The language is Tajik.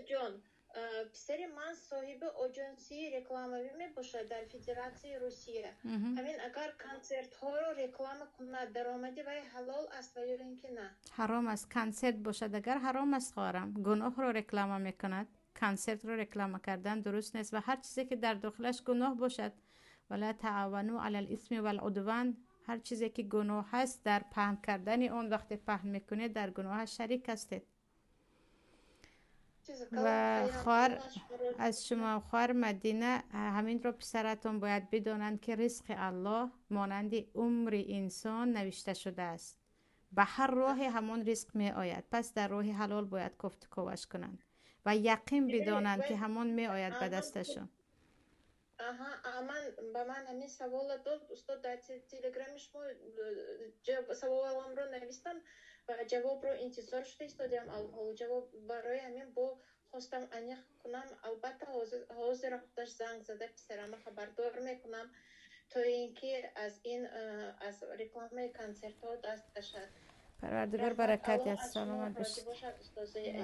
Ҷон, писари ман соҳиби оҷонсии рекламавӣ мебошад дар Федератсияи Русия. Ҳамин агар консертҳоро реклама кунад, даромади вай ҳалол аст ва ё ин ки на? Ҳаром аст. Консерт бошад агар, ҳаром аст, хоҳарам. Гуноҳро реклама мекунад. Консертро реклама кардан дуруст нест ва ҳар чизе ки дар дохилаш гуноҳ бошад. ولا تعاونوا علی الاثم والعدوان. Ҳар чизе ки гуноҳ аст, дар паҳн кардани он, вақте паҳн мекунед, дар гуноҳаш шарик ҳастед. Ва хоҳар, аз шумо, хоҳар Мадина, ҳаминро писаратон бояд бидонанд, ки ризқи Аллоҳ монанди умри инсон навишта шудааст. Ба ҳар роҳе ҳамон ризқ меояд. Пас дар роҳи ҳалол бояд кофту коваш кунанд ва яқин бидонанд, ки ҳамон меояд ба дасташон. Аҳа, ман ба ман ҳамин савола дод устод дар телеграми шумо. Саволамро навистам ва ҷавобро интизор шуда истодиам. Ҳоло ҷавоб барои ҳамин бо хостам аниқ кунам. Албатта, ҳозира худаш занг зада, писарама хабардор мекунам, то ин ки аз ин аз рекламаи консертҳо даст кашад. Парвардигор баракат диҳад, саломат бошед.